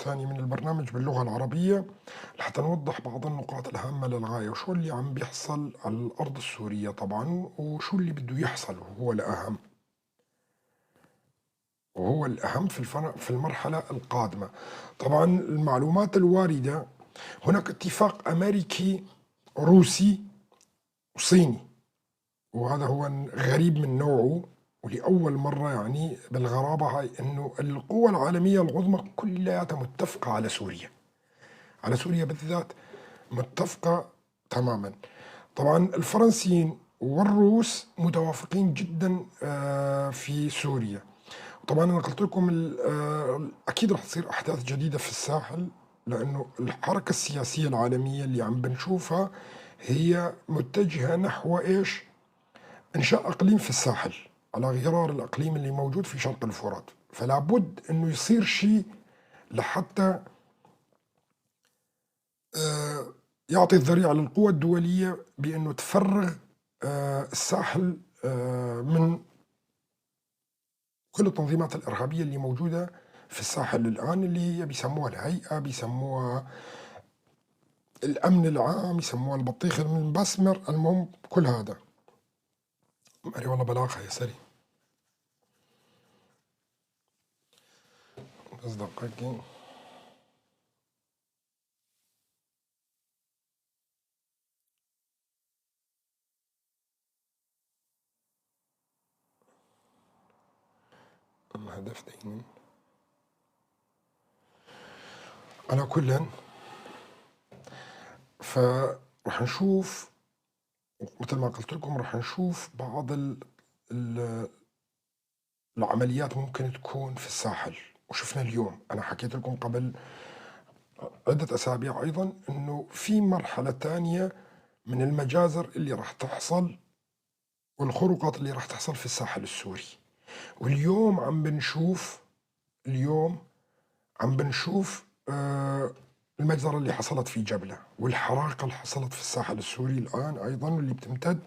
الثاني من البرنامج باللغة العربية لحتى نوضح بعض النقاط الهامة للغاية، وشو اللي عم بيحصل على الأرض السورية طبعا، وشو اللي بده يحصل وهو الأهم، وهو الأهم في المرحلة القادمة. طبعا المعلومات الواردة، هناك اتفاق أمريكي روسي وصيني، وهذا هو غريب من نوعه ولأول مرة يعني بالغرابة هاي، إنه القوى العالمية العظمى كلها متفقة على سوريا، على سوريا بالذات متفقة تماما. طبعا الفرنسيين والروس متوافقين جدا في سوريا. طبعا أنا قلت لكم أكيد رح تصير أحداث جديدة في الساحل، لأنه الحركة السياسية العالمية اللي عم بنشوفها هي متجهة نحو إيش؟ إنشاء إقليم في الساحل على غرار الإقليم اللي موجود في شرق الفرات. فلا بد إنه يصير شيء لحتى يعطي الذريعة للقوى الدولية بأنه تفرغ الساحل من كل التنظيمات الإرهابية اللي موجودة في الساحل الآن، اللي هي بيسموها الهيئة، بيسموها الأمن العام، يسموها البطيخ المبسمر. المهم كل هذا أري والله بلاغها يا سري، بس دقيقتين. هدف دايما على كل. فرح نشوف مثل ما قلت لكم، رح نشوف بعض العمليات ممكن تكون في الساحل. وشفنا اليوم، أنا حكيت لكم قبل عدة أسابيع أيضا، أنه في مرحلة ثانية من المجازر اللي رح تحصل والخروقات اللي رح تحصل في الساحل السوري. واليوم عم بنشوف، اليوم عم بنشوف المجزرة اللي حصلت في جبلة، والحرائق اللي حصلت في الساحل السوري الآن أيضا، واللي بتمتد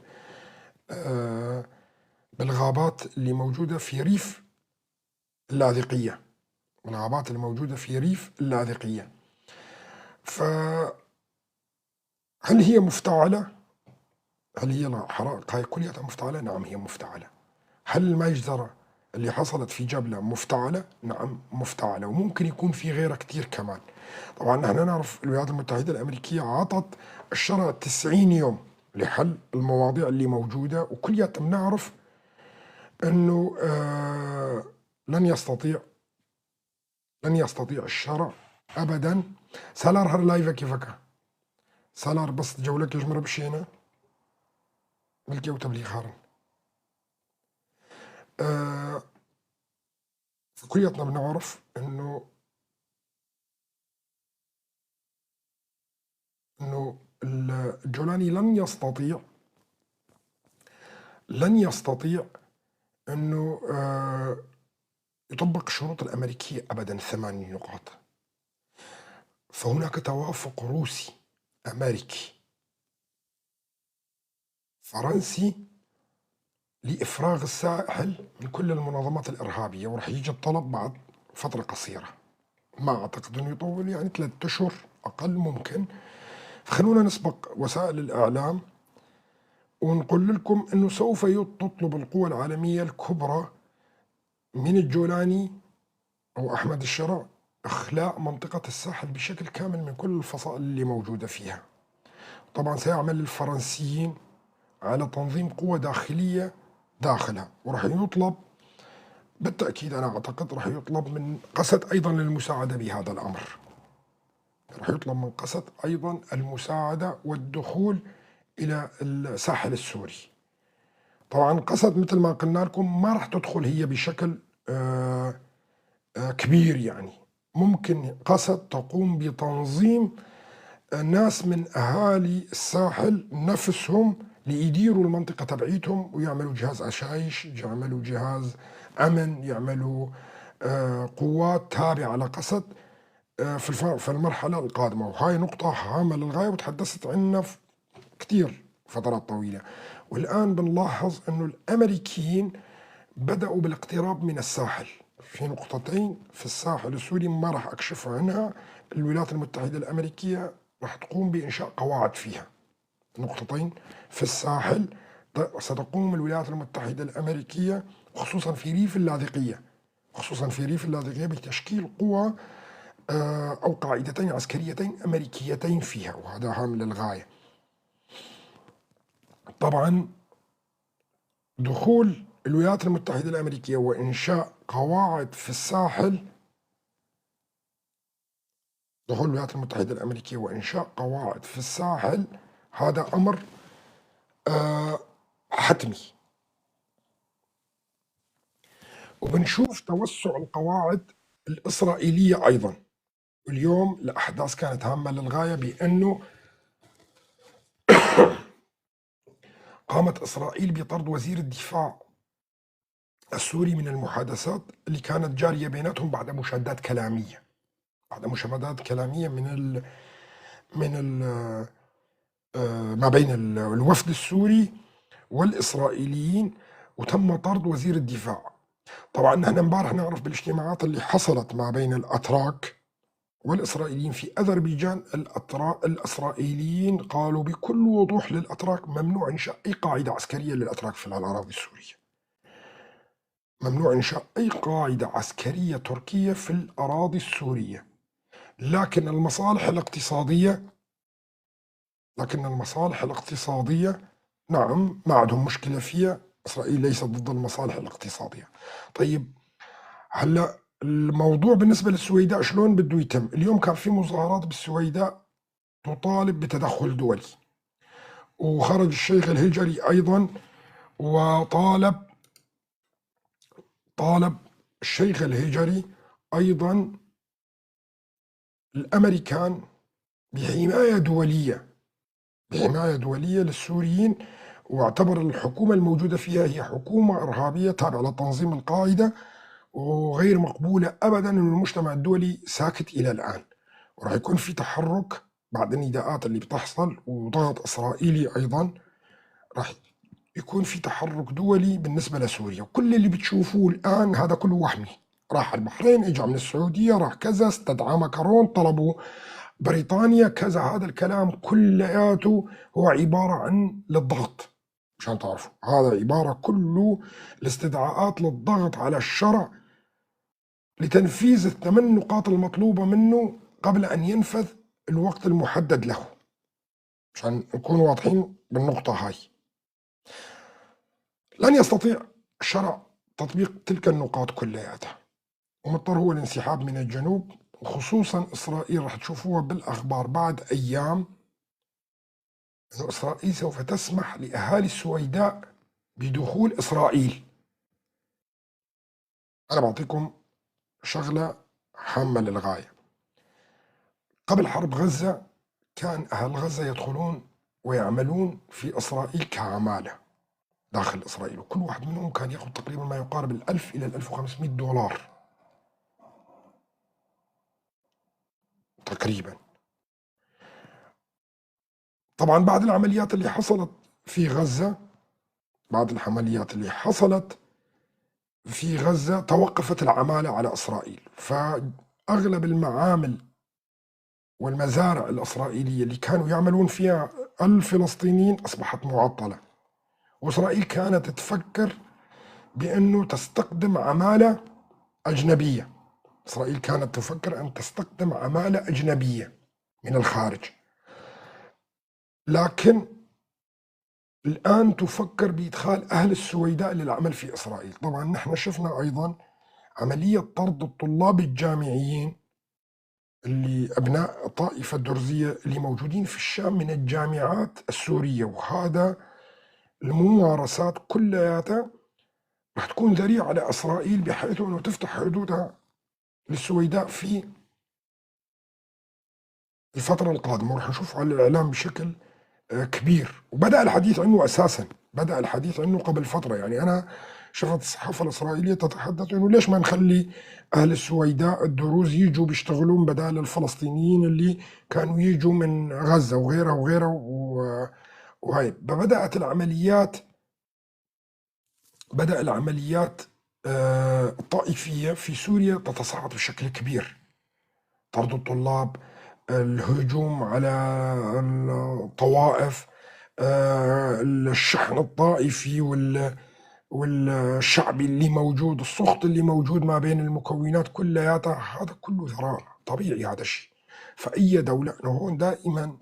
بالغابات اللي موجودة في ريف اللاذقية، والغابات الموجودة في ريف اللاذقية. فهل هي مفتعلة؟ هل هي الحرائق هاي كلها مفتعلة؟ نعم هي مفتعلة. هل المجزرة اللي حصلت في جبلة مفتعلة؟ نعم مفتعلة، وممكن يكون في غيرها كتير كمان. طبعا نحن نعرف الولايات المتحدة الأمريكية عطت الشرع 90 يوم لحل المواضيع اللي موجودة، وكلياتنا بنعرف أنه لن يستطيع الشرع أبدا. سالار هر لايفا كيفك؟ سالار بس جولك يجمر بشينا ملكي وتبليغ هارن. فكلياتنا بنعرف انه الجولاني لن يستطيع انه يطبق الشروط الامريكيه ابدا، 8 نقاط. فهناك توافق روسي امريكي فرنسي لإفراغ الساحل من كل المنظمات الإرهابية، ورح يجي الطلب بعد فترة قصيرة، ما أعتقد أنه يطول، يعني 3 أشهر أقل ممكن. فخلونا نسبق وسائل الإعلام ونقول لكم أنه سوف تطلب القوى العالمية الكبرى من الجولاني أو أحمد الشرع إخلاء منطقة الساحل بشكل كامل من كل الفصائل اللي موجودة فيها. طبعا سيعمل الفرنسيين على تنظيم قوة داخلية داخلها، وراح يطلب بالتأكيد، أنا أعتقد راح يطلب من قسد أيضا للمساعدة بهذا الأمر، راح يطلب من قسد أيضا المساعدة والدخول إلى الساحل السوري. طبعا قسد مثل ما قلنا لكم ما راح تدخل هي بشكل كبير، يعني ممكن قسد تقوم بتنظيم ناس من أهالي الساحل نفسهم ليديروا المنطقة تبعيتهم، ويعملوا جهاز عشايش، يعملوا جهاز أمن، يعملوا قوات تابعة لقسد في المرحلة القادمة. وهاي نقطة هامة للغاية وتحدثت عنها كثير فترات طويلة. والآن بنلاحظ أنه الأمريكيين بدأوا بالاقتراب من الساحل، في نقطتين في الساحل السوري ما راح أكشف عنها، الولايات المتحدة الأمريكية راح تقوم بإنشاء قواعد فيها. نقطتين في الساحل ستقوم الولايات المتحدة الأمريكية خصوصا في ريف اللاذقية، خصوصا في ريف اللاذقية بتشكيل قوى أو قاعدتين عسكريتين أمريكيتين فيها، وهذا هام للغاية. طبعا دخول الولايات المتحدة الأمريكية وإنشاء قواعد في الساحل، دخول الولايات المتحدة الأمريكية وإنشاء قواعد في الساحل هذا أمر حتمي. وبنشوف توسع القواعد الإسرائيلية أيضا. اليوم الأحداث كانت هامة للغاية بأنه قامت إسرائيل بطرد وزير الدفاع السوري من المحادثات اللي كانت جارية بيناتهم بعد مشادات كلامية، بعد مشادات كلامية من ال من ال ما بين الوفد السوري والإسرائيليين، وتم طرد وزير الدفاع. طبعا نحن امبارح نعرف بالاجتماعات اللي حصلت ما بين الأتراك والإسرائيليين في أذربيجان. الإسرائيليين قالوا بكل وضوح للأتراك ممنوع إنشاء أي قاعدة عسكرية للأتراك في الأراضي السورية، ممنوع إنشاء أي قاعدة عسكرية تركية في الأراضي السورية. لكن المصالح الاقتصادية، لكن المصالح الاقتصادية نعم ما عندهم مشكلة فيها، إسرائيل ليست ضد المصالح الاقتصادية. طيب هلا الموضوع بالنسبة للسويداء شلون بده يتم؟ اليوم كان في مظاهرات بالسويداء تطالب بتدخل دولي، وخرج الشيخ الهجري أيضا وطالب، طالب الشيخ الهجري أيضا الأمريكان بحماية دولية، بحماية دولية للسوريين، واعتبر الحكومة الموجودة فيها هي حكومة إرهابية تابعة لتنظيم القاعدة وغير مقبولة أبدا، أن المجتمع الدولي ساكت إلى الآن. وراح يكون في تحرك بعد النداءات اللي بتحصل وضغط إسرائيلي أيضا، راح يكون في تحرك دولي بالنسبة لسوريا. وكل اللي بتشوفوه الآن هذا كله وهمي، راح البحرين، اجى من السعودية، راح كذا، استدعى ماكرون، طلبوا بريطانيا كذا، هذا الكلام كلياته هو عبارة عن للضغط، مشان تعرفوا هذا عبارة كله الاستدعاءات للضغط على الشرع لتنفيذ الثمان نقاط المطلوبة منه قبل أن ينفذ الوقت المحدد له، مشان نكون واضحين بالنقطة هاي. لن يستطيع الشرع تطبيق تلك النقاط كلياتها، ومضطر هو الانسحاب من الجنوب، وخصوصا إسرائيل راح تشوفوها بالأخبار بعد أيام أن إسرائيل سوف تسمح لأهالي السويداء بدخول إسرائيل. أنا بعطيكم شغلة هامة للغاية. قبل حرب غزة كان أهل غزة يدخلون ويعملون في إسرائيل كعمالة داخل إسرائيل، وكل واحد منهم كان يأخذ تقريبا ما يقارب 1000 إلى 1500 دولار تقريبا. طبعا بعد العمليات اللي حصلت في غزة، بعد العمليات اللي حصلت في غزة توقفت العمالة على إسرائيل، فأغلب المعامل والمزارع الإسرائيلية اللي كانوا يعملون فيها الفلسطينيين أصبحت معطلة. وإسرائيل كانت تفكر بأنه تستخدم عمالة أجنبية، إسرائيل كانت تفكر أن تستخدم عمالة أجنبية من الخارج، لكن الآن تفكر بإدخال أهل السويداء للعمل في إسرائيل. طبعا نحن شفنا أيضا عملية طرد الطلاب الجامعيين اللي أبناء الطائفة الدرزية اللي موجودين في الشام من الجامعات السورية، وهذا الممارسات كلياتها راح تكون ذريعة على إسرائيل بحيث أنه تفتح حدودها للسويداء في الفترة القادمة، وراح نشوف على الإعلام بشكل كبير. وبدأ الحديث عنه أساسا، بدأ الحديث عنه قبل فترة. يعني أنا شفت الصحافة الإسرائيلية تتحدث إنه ليش ما نخلي أهل السويداء الدروز يجوا بيشتغلون بدال الفلسطينيين اللي كانوا يجوا من غزة وغيرها وغيرها وهاي. بدأت العمليات، بدأ العمليات الطائفية في سوريا تتصاعد بشكل كبير. طرد الطلاب، الهجوم على الطوائف، الشحن الطائفي والشعبي اللي موجود، السخط اللي موجود ما بين المكونات كلياتها، هذا كله ذرائع طبيعي هذا الشيء. فأي دولة، أنا هون دائما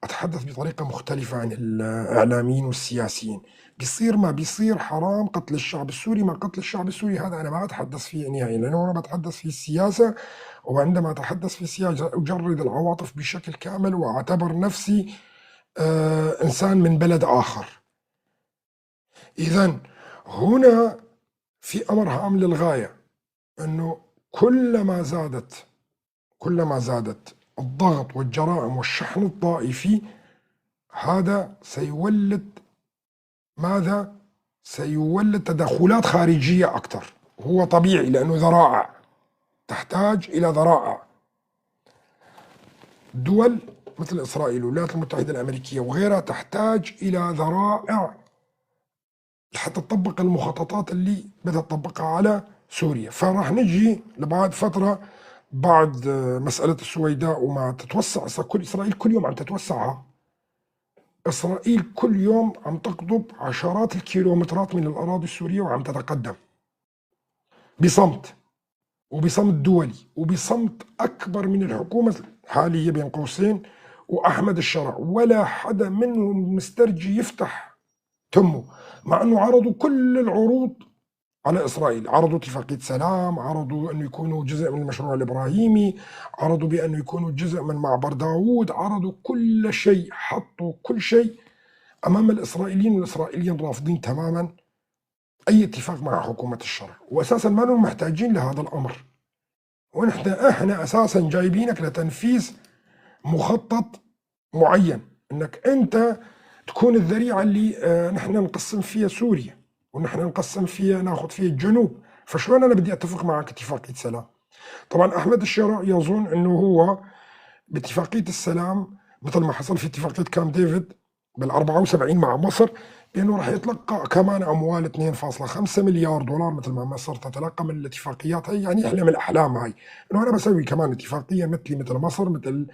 أتحدث بطريقة مختلفة عن الإعلاميين والسياسيين، بيصير ما بيصير، حرام قتل الشعب السوري ما قتل الشعب السوري، هذا أنا ما أتحدث فيه نهائيا، لأنه أنا بتحدث في السياسة، وعندما أتحدث في السياسة أجرد العواطف بشكل كامل وأعتبر نفسي إنسان من بلد آخر. إذن هنا في أمر هام للغاية، أنه كلما زادت الضغط والجرائم والشحن الطائفي، هذا سيولد ماذا؟ سيولد تدخلات خارجية أكثر. هو طبيعي لأنه ذرائع، تحتاج إلى ذرائع. دول مثل إسرائيل والولايات المتحدة الأمريكية وغيرها تحتاج إلى ذرائع لحتى تطبق المخططات اللي بدها تطبقها على سوريا. فراح نجي لبعد فترة، بعد مسألة السويداء وما تتوسع كل إسرائيل كل يوم عم تتوسع، إسرائيل كل يوم عم تقضب عشرات الكيلومترات من الأراضي السورية وعم تتقدم بصمت، وبصمت دولي، وبصمت أكبر من الحكومة الحالية بين قوسين وأحمد الشرع، ولا حدا منهم مسترجي يفتح تمه، مع أنه عرضوا كل العروض على إسرائيل، عرضوا اتفاقية سلام، عرضوا أنه يكونوا جزء من المشروع الإبراهيمي، عرضوا بأنه يكونوا جزء من معبر داوود، عرضوا كل شيء، حطوا كل شيء أمام الإسرائيليين، والإسرائيليين رافضين تماما أي اتفاق مع حكومة الشرع، وأساسا ما نحن محتاجين لهذا الأمر، ونحن إحنا أساسا جايبينك لتنفيذ مخطط معين، أنك أنت تكون الذريعة اللي نحن نقسم فيها سوريا، ونحن نقسم فيها، ناخذ فيها الجنوب، فشلون أنا بدي أتفق معك اتفاقية سلام؟ طبعا أحمد الشرع يظن أنه هو باتفاقية السلام مثل ما حصل في اتفاقية كامب ديفيد بال74 مع مصر، بأنه راح يتلقى كمان أموال 2.5 مليار دولار مثل ما مصر تتلقى من الاتفاقيات هي. يعني يحلم الأحلام هاي، أنه أنا بسوي كمان اتفاقية مثلي مثل مصر، مثل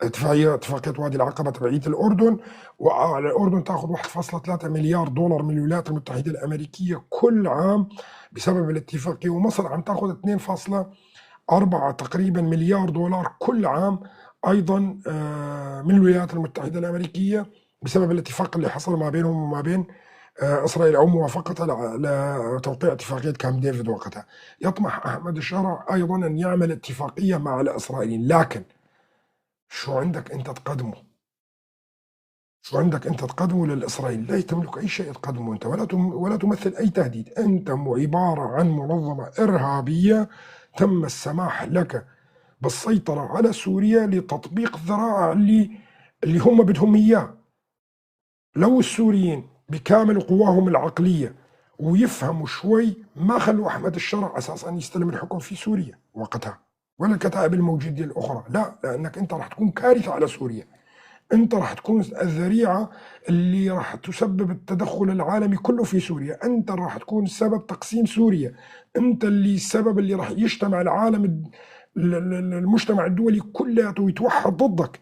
اتفاقية وادي العقبة تبعية الأردن، والأردن تأخذ 1.3 مليار دولار من الولايات المتحدة الأمريكية كل عام بسبب الاتفاقية، ومصر عم تأخذ 2.4 تقريبا مليار دولار كل عام أيضا من الولايات المتحدة الأمريكية بسبب الاتفاق اللي حصل ما بينهم وما بين إسرائيل، أو موافقتها لتوقيع اتفاقية كامب ديفيد وقتها. يطمح أحمد الشرع أيضا أن يعمل اتفاقية مع الإسرائيليين، لكن شو عندك أنت تقدمه؟ شو عندك أنت تقدمه للإسرائيل؟ لا تملك أي شيء تقدمه أنت، ولا تمثل أي تهديد. أنت عبارة عن منظمة إرهابية تم السماح لك بالسيطرة على سوريا لتطبيق الذرائع اللي هم بدهم إياه. لو السوريين بكامل قواهم العقلية ويفهموا شوي ما خلوا أحمد الشرع أساسا يستلم الحكم في سوريا وقتها، ولا الكتائب الموجودة الأخرى، لا، لأنك أنت راح تكون كارثة على سوريا، أنت راح تكون الذريعة اللي راح تسبب التدخل العالمي كله في سوريا، أنت راح تكون سبب تقسيم سوريا، أنت اللي السبب اللي راح يجتمع العالم المجتمع الدولي كله ويتوحد ضدك.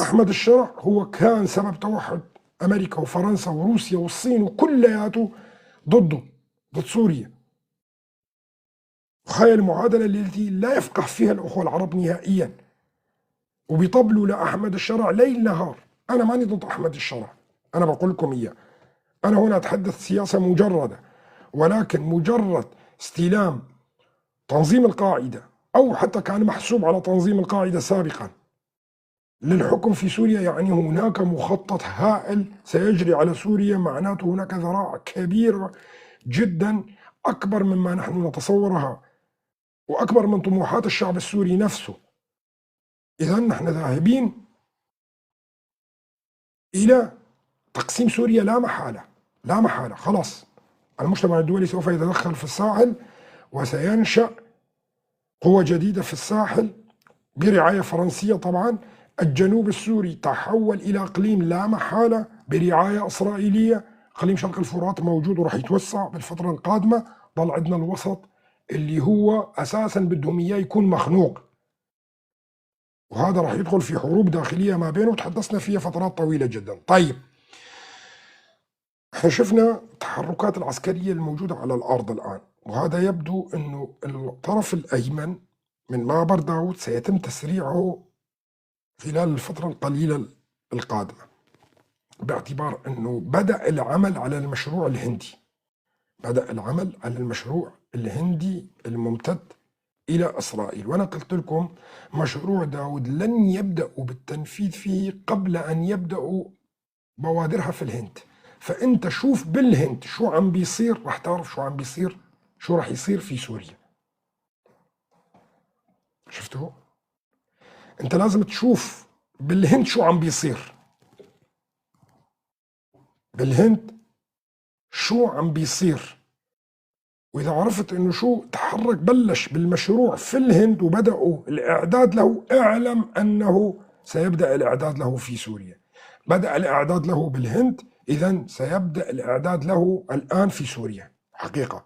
أحمد الشرع هو كان سبب توحد أمريكا وفرنسا وروسيا والصين وكلياته ضده، ضد سوريا. هاي المعادلة التي لا يفقه فيها الأخوة العرب نهائيا، وبيطبلوا لأحمد الشرع ليل نهار. أنا ماني ضد أحمد الشرع، أنا بقول لكم إياه، أنا هنا أتحدث سياسة مجردة، ولكن مجرد استلام تنظيم القاعدة أو حتى كان محسوب على تنظيم القاعدة سابقا للحكم في سوريا، يعني هناك مخطط هائل سيجري على سوريا، معناته هناك ذراع كبيرة جدا أكبر مما نحن نتصورها وأكبر من طموحات الشعب السوري نفسه. إذا نحن ذاهبين إلى تقسيم سوريا لا محالة، لا محالة. خلاص المجتمع الدولي سوف يتدخل في الساحل، وسينشأ قوة جديدة في الساحل برعاية فرنسية طبعا. الجنوب السوري تحول إلى إقليم لا محالة برعاية إسرائيلية، إقليم شرق الفرات موجود وراح يتوسع بالفترة القادمة. ضل عندنا الوسط اللي هو أساسا بدهم إياه يكون مخنوق، وهذا راح يدخل في حروب داخلية ما بينه، وتحدثنا فيها فترات طويلة جدا. طيب احنا شفنا التحركات العسكرية الموجودة على الأرض الآن، وهذا يبدو أنه الطرف الأيمن من معبر داود سيتم تسريعه خلال الفترة القليلة القادمة، باعتبار أنه بدأ العمل على المشروع الهندي، بدأ العمل على المشروع الهندي الممتد إلى إسرائيل. وأنا قلت لكم مشروع داود لن يبدأوا بالتنفيذ فيه قبل أن يبدأوا بوادرها في الهند. فأنت شوف بالهند شو عم بيصير، رح تعرف شو عم بيصير، شو رح يصير في سوريا. شفتوا؟ أنت لازم تشوف بالهند شو عم بيصير، بالهند شو عم بيصير. وإذا عرفت إنه شو تحرك، بلش بالمشروع في الهند وبدأوا الإعداد له، اعلم أنه سيبدأ الإعداد له في سوريا. بدأ الإعداد له بالهند، إذن سيبدأ الإعداد له الآن في سوريا حقيقة.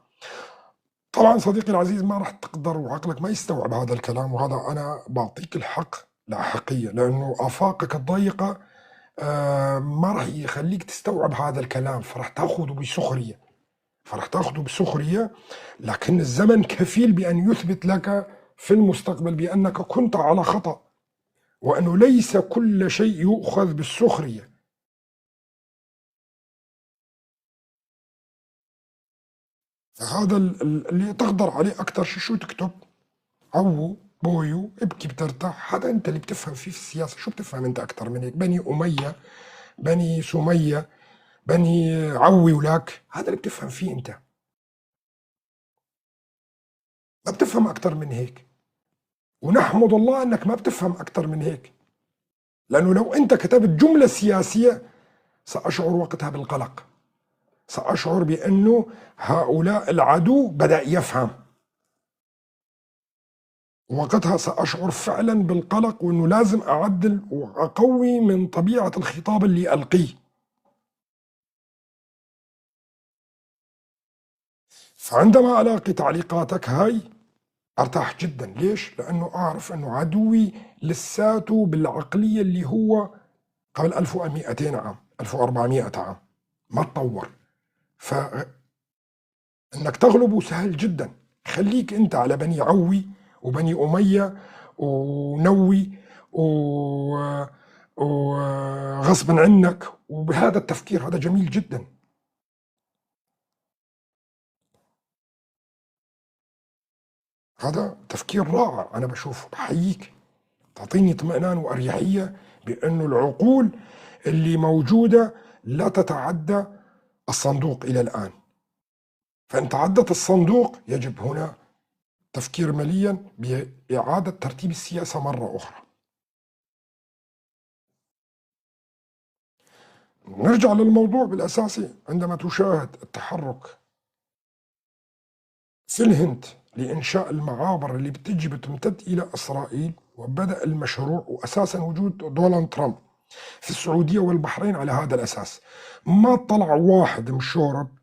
طبعا صديقي العزيز ما راح تقدر وعقلك ما يستوعب هذا الكلام، وهذا أنا بعطيك الحق الأحقية، لأنه آفاقك الضيقة ما راح يخليك تستوعب هذا الكلام، فراح تاخذه بسخرية، فراح تاخذه بسخرية. لكن الزمن كفيل بأن يثبت لك في المستقبل بأنك كنت على خطأ، وأنه ليس كل شيء يؤخذ بالسخرية. فهذا اللي تقدر عليه أكثر شيء شو تكتب؟ عو بويو ابكي بترتاح. هذا أنت اللي بتفهم فيه في السياسة. شو بتفهم أنت أكثر من هيك؟ بني أمية، بني سمية، بني عوي ولاك، هذا اللي بتفهم فيه أنت، ما بتفهم أكثر من هيك. ونحمد الله أنك ما بتفهم أكثر من هيك، لأنه لو أنت كتبت جملة سياسية سأشعر وقتها بالقلق، سأشعر بأنه هؤلاء العدو بدأ يفهم، وقتها سأشعر فعلا بالقلق، وأنه لازم أعدل وأقوي من طبيعة الخطاب اللي ألقيه. فعندما ألاقي تعليقاتك هاي أرتاح جدا. ليش؟ لأنه أعرف أنه عدوي لساته بالعقلية اللي هو قبل 1200 عام، 1400 عام، ما تطور. فإنك تغلبه سهل جدا. خليك أنت على بني عوي وبني أمية ونوي وغصبا عنك، وبهذا التفكير هذا جميل جدا. هذا تفكير رائع، أنا بشوفه، بحييك، تعطيني اطمئنان وأريحية بأنه العقول اللي موجودة لا تتعدى الصندوق إلى الآن. فإن تعدت الصندوق يجب هنا تفكير مليا بإعادة ترتيب السياسة مرة أخرى. نرجع للموضوع بالأساسي. عندما تشاهد التحرك في الهند لإنشاء المعابر اللي بتجي بتمتد إلى إسرائيل، وبدأ المشروع، وأساسا وجود دونالد ترامب في السعودية والبحرين على هذا الأساس، ما طلع واحد مشورب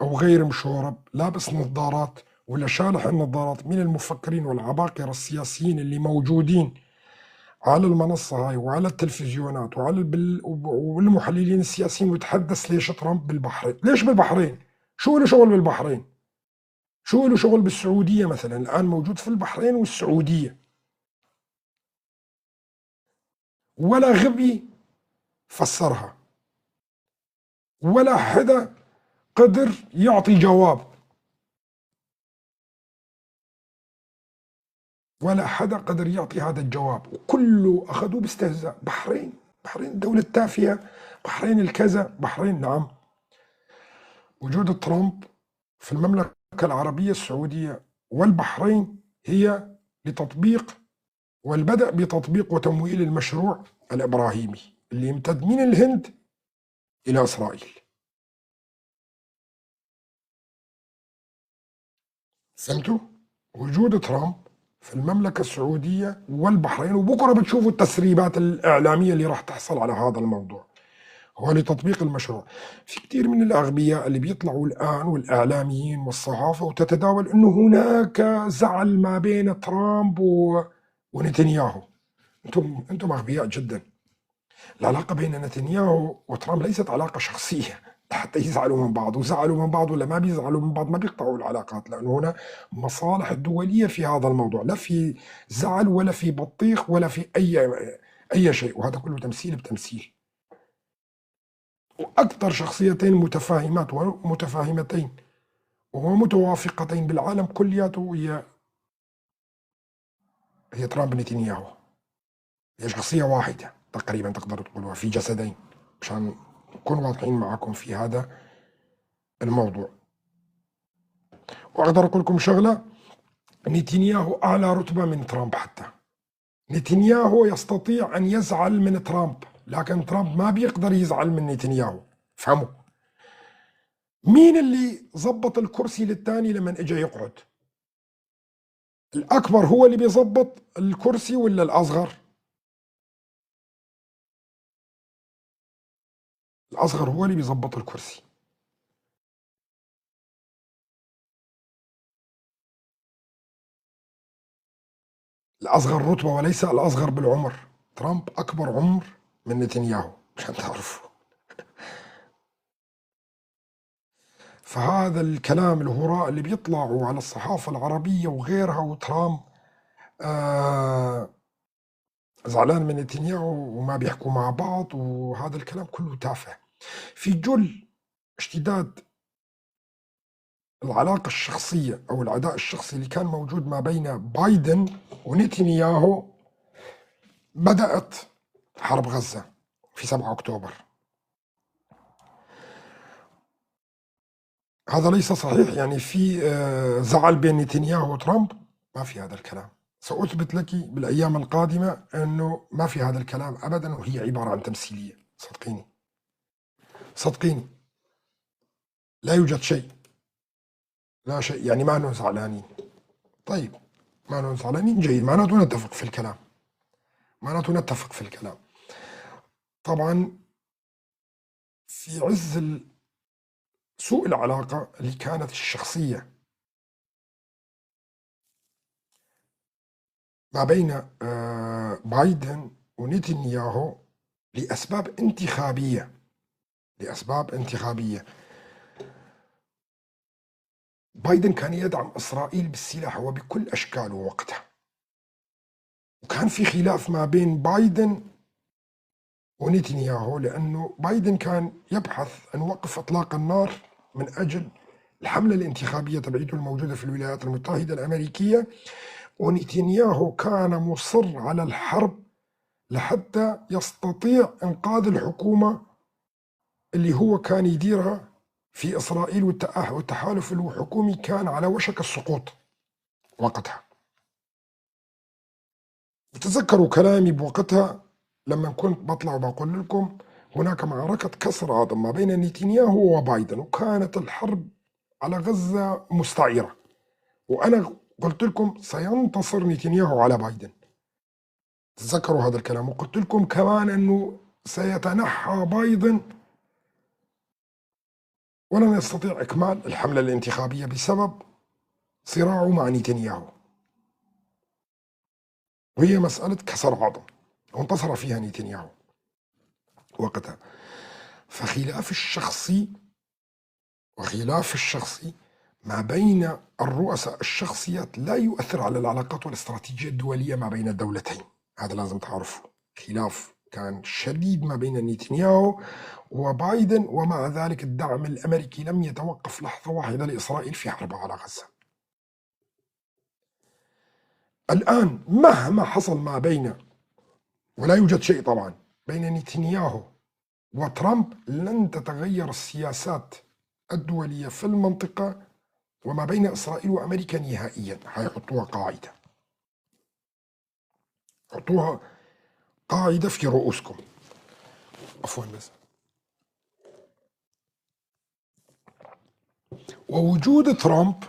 أو غير مشورب لابس نظارات ولا شالح النظارات من المفكرين والعباقرة السياسيين اللي موجودين على المنصة هاي وعلى التلفزيونات وعلى والمحللين السياسيين، وتحدث ليش ترامب بالبحرين؟ ليش بالبحرين؟ شو له شغل بالبحرين؟ شو له شغل بالسعودية مثلا؟ الآن موجود في البحرين والسعودية. ولا غبي فسرها، ولا حدا قدر يعطي جواب، ولا حدا قدر يعطي هذا الجواب، وكله أخذوه باستهزاء. بحرين، بحرين الدولة التافهة، بحرين الكذا، بحرين. نعم، وجود ترامب في المملكة العربية السعودية والبحرين هي لتطبيق والبدء بتطبيق وتمويل المشروع الإبراهيمي اللي يمتد من الهند إلى إسرائيل. فهمتوا؟ وجود ترامب في المملكة السعودية والبحرين، وبكرة بتشوفوا التسريبات الإعلامية اللي راح تحصل على هذا الموضوع. هو لتطبيق المشروع. في كثير من الأغبياء اللي بيطلعوا الآن والإعلاميين والصحافة وتتداول أنه هناك زعل ما بين ترامب ونتنياهو. أنتم أغبياء جدا. العلاقة بين نتنياهو وترامب ليست علاقة شخصية حتى يزعلوا من بعض، وزعلوا من بعض ولا ما بيزعلوا من بعض ما بيقطعوا العلاقات، لأنه هنا مصالح الدولية في هذا الموضوع، لا في زعل ولا في بطيخ ولا في أي شيء، وهذا كله تمثيل بتمثيل. وأكثر شخصيتين متفاهمات ومتفاهمتين ومتوافقتين بالعالم كلياته هي ترامب نتنياهو، هي شخصية واحدة تقريبا تقدروا تقولوها في جسدين، مشان نكون واضحين معكم في هذا الموضوع. وأقدر أقول لكم شغلة، نتنياهو أعلى رتبة من ترامب، حتى نتنياهو يستطيع أن يزعل من ترامب، لكن ترامب ما بيقدر يزعل من نتنياهو. فهموا مين اللي زبط الكرسي للثاني لما اجى يقعد؟ الأكبر هو اللي بيزبط الكرسي ولا الأصغر؟ الأصغر هو اللي بيزبط الكرسي. الأصغر رتبة وليس الأصغر بالعمر. ترامب أكبر عمر من نتنياهو مشان تعرفوا. فهذا الكلام الهراء اللي بيطلعوا على الصحافة العربية وغيرها، وترامب زعلان من نتنياهو وما بيحكوا مع بعض، وهذا الكلام كله تافه. في جل اشتداد العلاقة الشخصية أو العداء الشخصي اللي كان موجود ما بين بايدن ونتنياهو، بدأت حرب غزة في 7 أكتوبر. هذا ليس صحيح، يعني في زعل بين نتنياهو وترامب، ما في هذا الكلام. سأثبت لك بالأيام القادمة أنه ما في هذا الكلام أبدا، وهي عبارة عن تمثيلية. صدقيني صدقيني لا يوجد شيء، لا شيء، يعني ما نحن زعلانين. طيب ما نحن زعلانين، جيد، معناته نتفق في الكلام، معناته نتفق في الكلام. طبعا في عز سوء العلاقة اللي كانت الشخصية ما بين بايدن ونتنياهو لأسباب انتخابية، لأسباب انتخابية. بايدن كان يدعم إسرائيل بالسلاح وبكل أشكاله وقتها، وكان في خلاف ما بين بايدن ونتنياهو، لأنه بايدن كان يبحث عن وقف إطلاق النار من أجل الحملة الانتخابية تبعيته الموجودة في الولايات المتحدة الأمريكية، ونتنياهو كان مصر على الحرب لحتى يستطيع إنقاذ الحكومة اللي هو كان يديرها في إسرائيل، والتحالف الحكومي كان على وشك السقوط وقتها. تذكروا كلامي بوقتها لما كنت بطلع وبقول لكم هناك معركة كسر عظم ما بين نتنياهو وبايدن، وكانت الحرب على غزة مستعرة، وأنا قلت لكم سينتصر نتنياهو على بايدن. تذكروا هذا الكلام. وقلت لكم كمان أنه سيتنحى بايدن ولن يستطيع إكمال الحملة الانتخابية بسبب صراعه مع نتنياهو، وهي مسألة كسر عظم وانتصر فيها نتنياهو وقتها. فخلاف الشخصي وخلاف الشخصي ما بين الرؤساء الشخصيات لا يؤثر على العلاقات والاستراتيجية الدولية ما بين الدولتين، هذا لازم تعرفه. خلاف كان شديد ما بين نتنياهو وبايدن، ومع ذلك الدعم الأمريكي لم يتوقف لحظة واحدة لإسرائيل في حربها على غزة. الآن مهما حصل ما بين، ولا يوجد شيء طبعا بين نتنياهو وترامب، لن تتغير السياسات الدولية في المنطقة وما بين إسرائيل وأمريكا نهائيا. حيحطوها قاعدة، حطوها قاعدة في رؤوسكم. عفوا بس. ووجود ترامب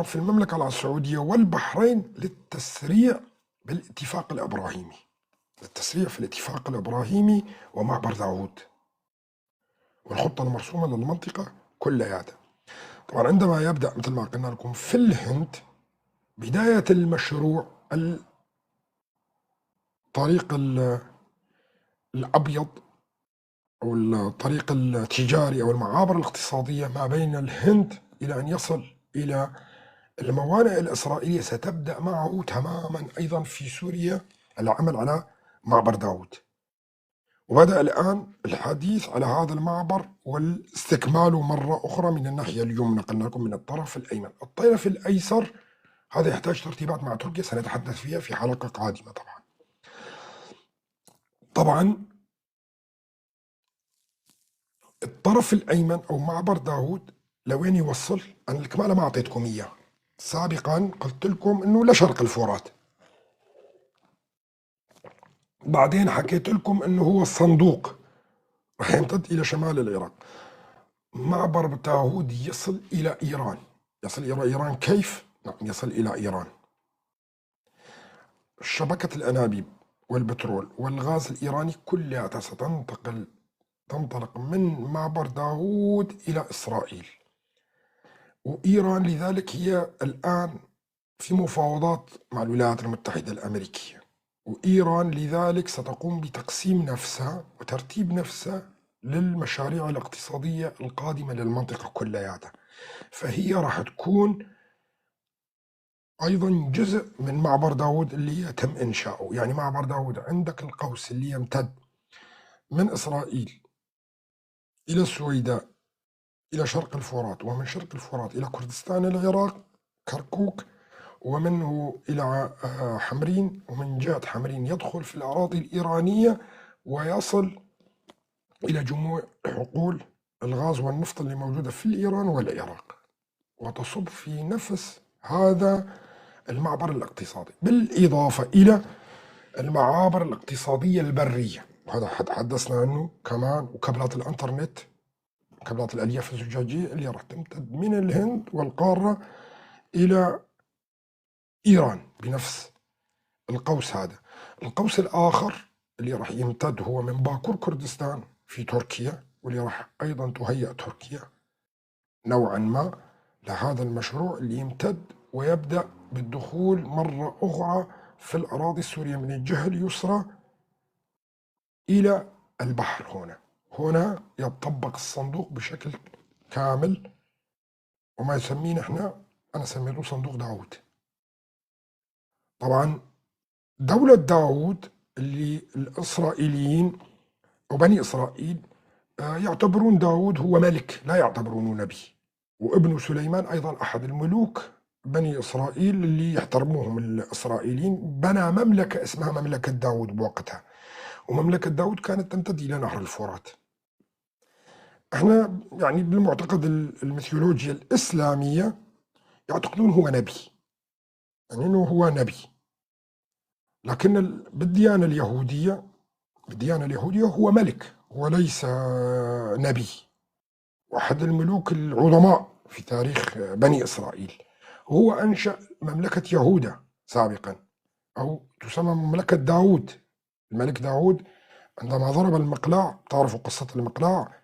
في المملكة العربية السعودية والبحرين للتسريع بالاتفاق الإبراهيمي، للتسريع في الاتفاق الإبراهيمي ومعبر داعود. والخطة المرسومة للمنطقة كلياتها. طبعا عندما يبدأ مثل ما قلنا لكم في الهند بداية المشروع، الطريق الأبيض أو الطريق التجاري أو المعابر الاقتصادية ما بين الهند إلى أن يصل إلى الموانئ الإسرائيلية، ستبدأ معه تماما أيضا في سوريا العمل على معبر داود. وبدأ الآن الحديث على هذا المعبر والاستكمال مرة أخرى من الناحية اليمنى، قلنا لكم من الطرف الأيمن. الطرف الأيسر هذا يحتاج ترتيبات مع تركيا، سنتحدث فيها في حلقة قادمة. طبعا الطرف الأيمن أو معبر داود لوين يوصل؟ أنا الكمالة ما أعطيتكم إياه سابقا، قلت لكم إنه لشرق الفرات، بعدين حكيت لكم إنه هو الصندوق راح يمتد إلى شمال العراق. معبر داود يصل إلى إيران، يصل إلى إيران كيف؟ نعم يصل إلى إيران. شبكة الأنابيب والبترول والغاز الإيراني كلها ستنتقل، تنطلق من معبر داود إلى إسرائيل. وإيران لذلك هي الآن في مفاوضات مع الولايات المتحدة الأمريكية، وإيران لذلك ستقوم بتقسيم نفسها وترتيب نفسها للمشاريع الاقتصادية القادمة للمنطقة كلياتها. فهي راح تكون أيضا جزء من معبر داود اللي يتم إنشاؤه. يعني معبر داود عندك القوس اللي يمتد من إسرائيل إلى السويداء إلى شرق الفرات، ومن شرق الفرات إلى كردستان العراق كركوك، ومنه إلى حمرين، ومن جهة حمرين يدخل في الأراضي الإيرانية ويصل إلى جموع حقول الغاز والنفط اللي موجودة في الإيران والعراق، وتصب في نفس هذا المعبر الاقتصادي، بالإضافة إلى المعابر الاقتصادية البرية، وهذا تحدثنا عنه كمان، وكابلات الإنترنت، كابلات الألياف الزجاجية اللي راح تمتد من الهند والقارة إلى إيران بنفس القوس هذا. القوس الآخر اللي راح يمتد هو من باكور كردستان في تركيا، واللي راح أيضا تهيأ تركيا نوعا ما لهذا المشروع اللي يمتد ويبدأ بالدخول مرة أخرى في الأراضي السورية من الجهة اليسرى إلى البحر. هنا يطبق الصندوق بشكل كامل، وما يسميه نحن، أنا سميته صندوق داود. طبعا دولة داود اللي الإسرائيليين أو بني إسرائيل يعتبرون داود هو ملك، لا يعتبرونه نبي، وابنه سليمان أيضا أحد الملوك بني إسرائيل اللي يحترموهم الإسرائيليين، بنى مملكة اسمها مملكة داود بوقتها، ومملكة داود كانت تمتد إلى نهر الفرات. احنا يعني بالمعتقد الميثولوجيا الإسلامية يعتقدون هو نبي، يعني أنه هو نبي، لكن بالديانة اليهودية هو ملك وليس نبي، واحد الملوك العظماء في تاريخ بني إسرائيل. هو أنشأ مملكة يهوذا سابقا، أو تسمى مملكة داود. الملك داود عندما ضرب المقلاع، تعرفوا قصة المقلاع،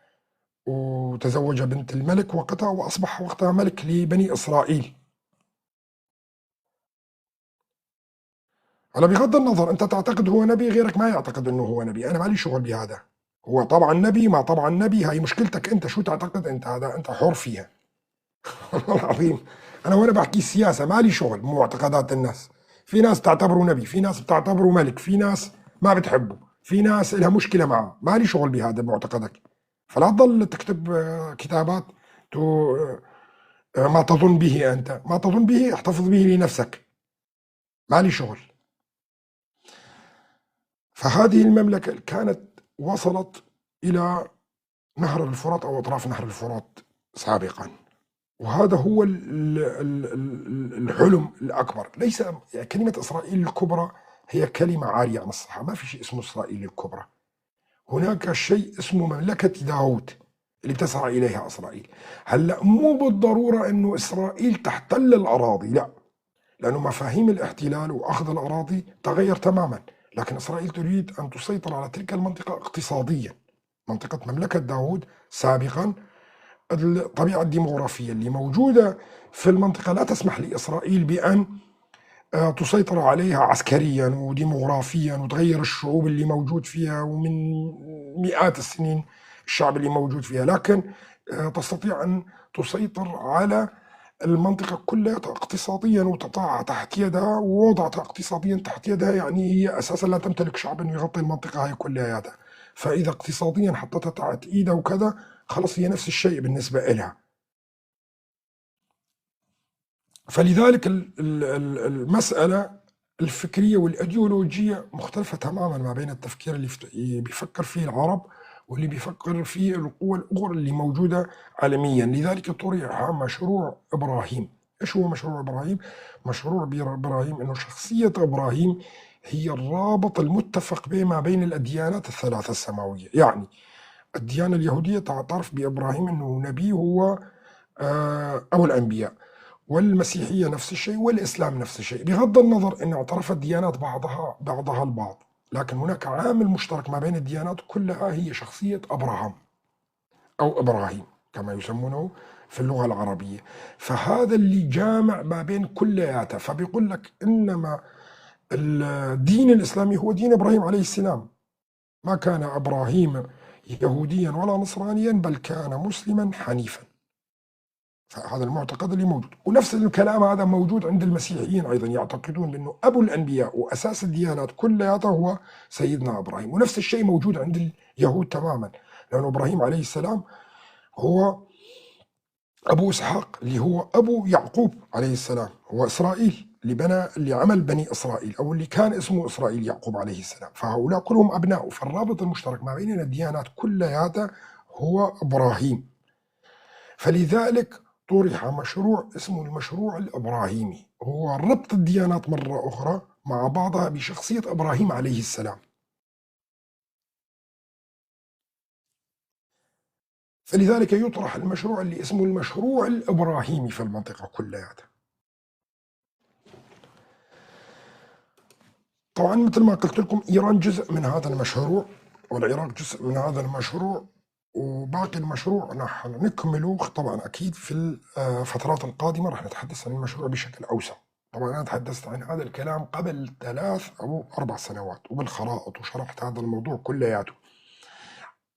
وتزوج بنت الملك وقتها، وأصبح وقتها ملك لبني إسرائيل. على بغض النظر أنت تعتقد هو نبي، غيرك ما يعتقد أنه هو نبي، أنا مالي شغل بهذا. هو طبعا نبي ما طبعا نبي، هاي مشكلتك أنت، شو تعتقد أنت، هذا أنت حر فيها. والله العظيم أنا وأنا بحكي السياسة مالي شغل بمعتقدات الناس. في ناس تعتبره نبي، في ناس بتعتبره ملك، في ناس ما بتحبه، في ناس لها مشكلة معه، مالي شغل بهذا معتقدك. فلا تضل تكتب كتابات ما تظن به أنت، ما تظن به احتفظ به لنفسك، مالي شغل. فهذه المملكة كانت وصلت إلى نهر الفرات أو أطراف نهر الفرات سابقا، وهذا هو الحلم الأكبر. ليس كلمة إسرائيل الكبرى هي كلمة عارية عن الصحة، ما في شيء اسمه إسرائيل الكبرى. هناك شيء اسمه مملكة داود اللي تسعى إليها إسرائيل. هلأ مو بالضرورة أنه إسرائيل تحتل الأراضي، لا، لأنه مفاهيم الاحتلال وأخذ الأراضي تغير تماما، لكن إسرائيل تريد أن تسيطر على تلك المنطقة اقتصاديا. منطقة مملكة داوود سابقا، الطبيعة الديموغرافية اللي موجودة في المنطقة لا تسمح لإسرائيل بأن تسيطر عليها عسكريا وديموغرافيا وتغير الشعوب اللي موجود فيها ومن مئات السنين الشعب اللي موجود فيها، لكن تستطيع أن تسيطر على المنطقة كلها اقتصاديا وتضعها تحت يدها، ووضعتها اقتصاديا تحت يدها، يعني هي أساسا لا تمتلك شعب أنه يغطي المنطقة هاي كلها، فإذا اقتصاديا حطتها تحت إيدها وكذا خلص هي نفس الشيء بالنسبة إلها. فلذلك المسألة الفكرية والأيديولوجية مختلفة تماما ما بين التفكير اللي بيفكر فيه العرب واللي بيفكر فيه القوى الأخرى اللي موجودة عالميا. لذلك طرح مشروع إبراهيم. إيش هو مشروع إبراهيم؟ مشروع إبراهيم إنه شخصية إبراهيم هي الرابط المتفق به ما بين الأديانات الثلاثة السماوية. يعني الديانة اليهودية تعترف بإبراهيم إنه نبي هو أبو الأنبياء، والمسيحية نفس الشيء، والإسلام نفس الشيء، بغض النظر أن اعترفت الديانات بعضها البعض، لكن هناك عامل مشترك ما بين الديانات كلها هي شخصية أبراهام أو إبراهيم كما يسمونه في اللغة العربية. فهذا اللي جامع ما بين كلياتها. فبيقول لك إنما الدين الإسلامي هو دين إبراهيم عليه السلام، ما كان إبراهيم يهوديا ولا نصرانيا بل كان مسلما حنيفا. فهذا المعتقد اللي موجود، ونفس الكلام هذا موجود عند المسيحيين أيضا، يعتقدون بأنه أبو الأنبياء وأساس الديانات كلها هو سيدنا إبراهيم. ونفس الشيء موجود عند اليهود تماما، لأنه إبراهيم عليه السلام هو أبو إسحاق اللي هو أبو يعقوب عليه السلام، هو إسرائيل اللي بنى اللي عمل بني إسرائيل أو اللي كان اسمه إسرائيل يعقوب عليه السلام، فهؤلاء كلهم أبناء. فالرابط المشترك ما بين الديانات كلها هو إبراهيم. فلذلك طرح مشروع اسمه المشروع الإبراهيمي، هو ربط الديانات مرة أخرى مع بعضها بشخصية إبراهيم عليه السلام. فلذلك يطرح المشروع اللي اسمه المشروع الإبراهيمي في المنطقة كلها. طبعا مثل ما قلت لكم إيران جزء من هذا المشروع، والعراق جزء من هذا المشروع، وباقي المشروع نحن نكمله طبعا أكيد في الفترات القادمة. راح نتحدث عن المشروع بشكل أوسع. طبعا أنا تحدثت عن هذا الكلام قبل 3 أو 4 سنوات وبالخرائط، وشرحت هذا الموضوع كلياته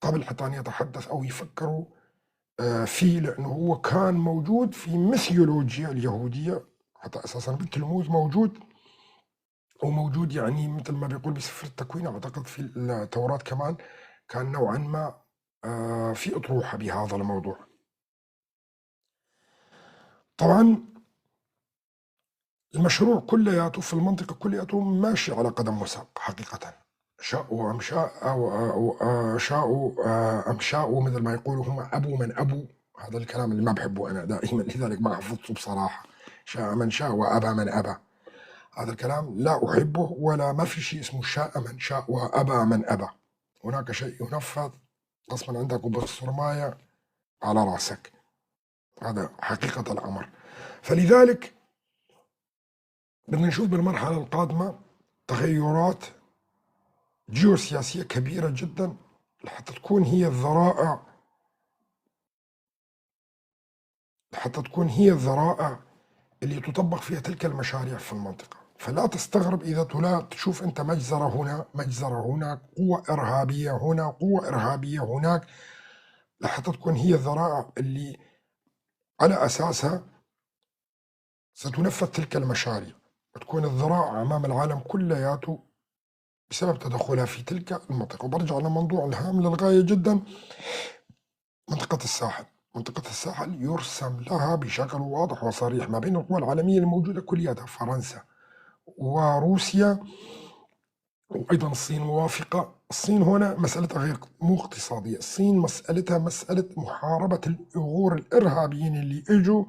قبل حتى أن يتحدث أو يفكروا فيه، لأنه هو كان موجود في ميثولوجيا اليهودية، حتى أساسا بالتلمود موجود، وموجود يعني مثل ما بيقول بسفر التكوين، أعتقد في التوراة كمان كان نوعا ما في أطروحة بهذا الموضوع. طبعا المشروع كلياته في المنطقة كلياته ماشي على قدم وساق حقيقة، شاءوا أم شاء أو شاءوا أم شاءوا، مثل ما يقولوا هم أبو من أبو، هذا الكلام اللي ما بحبه أنا دائما، لذلك ما حفظته بصراحة. شاء من شاء وأبى من أبى، هذا الكلام لا أحبه، ولا ما في شيء اسمه شاء من شاء وأبى من أبى. هناك شيء ينفذ غصبا عندك وبالصرماية على رأسك، هذا حقيقة الأمر. فلذلك بدنا نشوف بالمرحلة القادمة تغيرات جيوسياسية كبيرة جدا لحتى تكون هي الذرائع، لحتى تكون هي الذرائع اللي تطبق فيها تلك المشاريع في المنطقة. فلا تستغرب إذا تشوف أنت مجزرة هنا، مجزرة هناك، قوة إرهابية هنا، قوة إرهابية هناك، لحتى تكون هي الذرائع اللي على أساسها ستنفذ تلك المشاريع، وتكون الذرائع أمام العالم كلياته بسبب تدخلها في تلك المنطقة. وبرجع لموضوع الهام للغاية جدا، منطقة الساحل. منطقة الساحل يرسم لها بشكل واضح وصريح ما بين القوى العالمية الموجودة كلياتها، فرنسا وروسيا وأيضا الصين موافقة. الصين هنا مسألتها غير مو اقتصادية، الصين مسألتها مسألة محاربة الأغور الإرهابيين اللي إجوا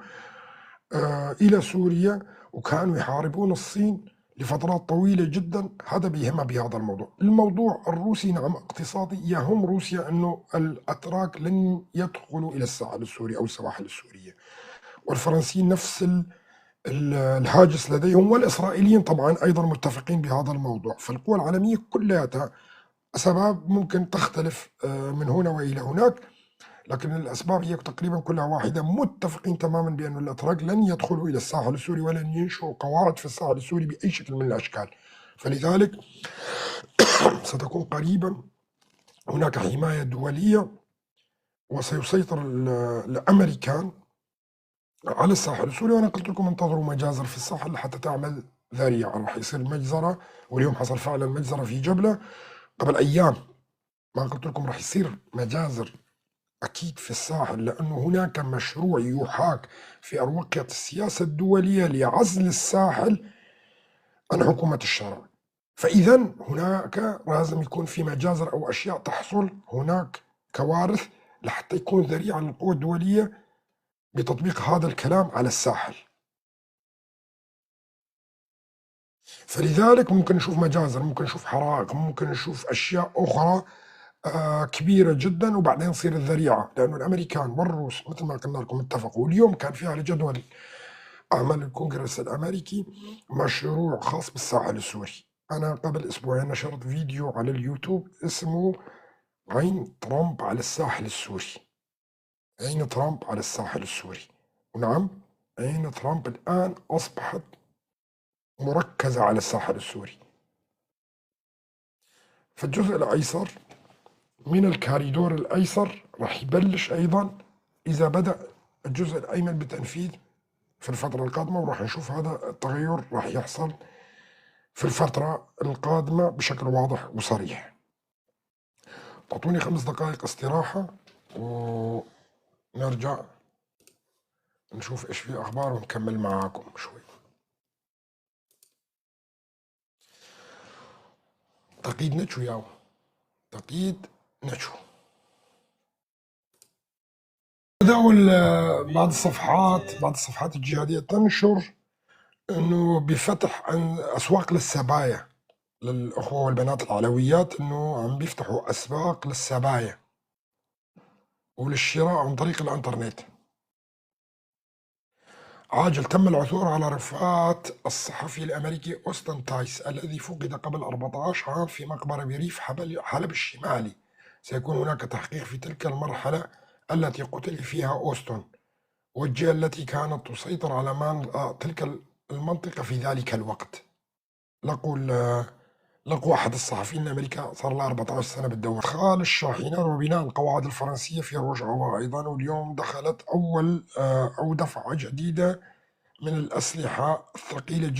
إلى سوريا وكانوا يحاربون الصين لفترات طويلة جدا. هذا بيهمها بهذا الموضوع. الموضوع الروسي نعم اقتصادي، يهم روسيا أنه الأتراك لن يدخلوا إلى الساحل السوري أو السواحل السورية، والفرنسيين نفس الهاجس لديهم، والإسرائيليين طبعا أيضا متفقين بهذا الموضوع. فالقوى العالمية كلها أسباب ممكن تختلف من هنا وإلى هناك، لكن الأسباب هي تقريبا كلها واحدة. متفقين تماما بأن الأتراك لن يدخلوا إلى الساحل السوري ولن ينشئوا قواعد في الساحل السوري بأي شكل من الأشكال، فلذلك ستكون قريبا هناك حماية دولية، وسيسيطر الأمريكان على الساحل السوري. وأنا قلت لكم انتظروا مجازر في الساحل حتى تعمل ذريعة، راح يصير مجزرة، واليوم حصل فعلا مجزرة في جبلة قبل أيام. ما قلت لكم راح يصير مجازر أكيد في الساحل، لأنه هناك مشروع يحاك في أروقة السياسة الدولية لعزل الساحل عن حكومة الشرع. فإذا هناك لازم يكون في مجازر أو أشياء تحصل هناك، كوارث، لحتى يكون ذريعة للقوى الدولية بتطبيق هذا الكلام على الساحل. فلذلك ممكن نشوف مجازر، ممكن نشوف حرائق، ممكن نشوف أشياء أخرى كبيرة جدا، وبعدين تصير الذريعة، لأنه الأمريكان والروس مثل ما قلنا لكم اتفقوا. واليوم كان في على جدول أعمال الكونغرس الأمريكي مشروع خاص بالساحل السوري. أنا قبل أسبوعين نشرت فيديو على اليوتيوب اسمه عين ترامب على الساحل السوري. عين ترامب على الساحل السوري. ونعم، عين ترامب الآن أصبحت مركزة على الساحل السوري. فالجزء الأيسر من الكاريدور الأيسر راح يبلش أيضا إذا بدأ الجزء الأيمن بالتنفيذ في الفترة القادمة، وراح نشوف هذا التغير راح يحصل في الفترة القادمة بشكل واضح وصريح. تعطوني 5 دقائق استراحة ونرجع نشوف إيش في أخبار ونكمل معاكم شوي. تقييد نتشو ياو، تقييد نتشو. بدأوا بعض الصفحات الجهادية تنشر إنه بفتح أسواق للسبايا للأخوة والبنات العلويات، إنه عم بيفتحوا أسواق للسبايا وللشراء عن طريق الإنترنت. عاجل، تم العثور على رفات الصحفي الأمريكي أوستن تايس الذي فقد قبل 14 عام في مقبرة بريف حلب الشمالي. سيكون هناك تحقيق في تلك المرحلة التي قتل فيها أوستن والجهة التي كانت تسيطر على تلك المنطقة في ذلك الوقت. لقوا أحد الصحفيين الأمريكا صار له 14 سنة بالدولة. إدخال الشاحنات وبناء القواعد الفرنسية في روجآفا أيضا. واليوم دخلت أو دفعة جديدة من الأسلحة الثقيلة جدا.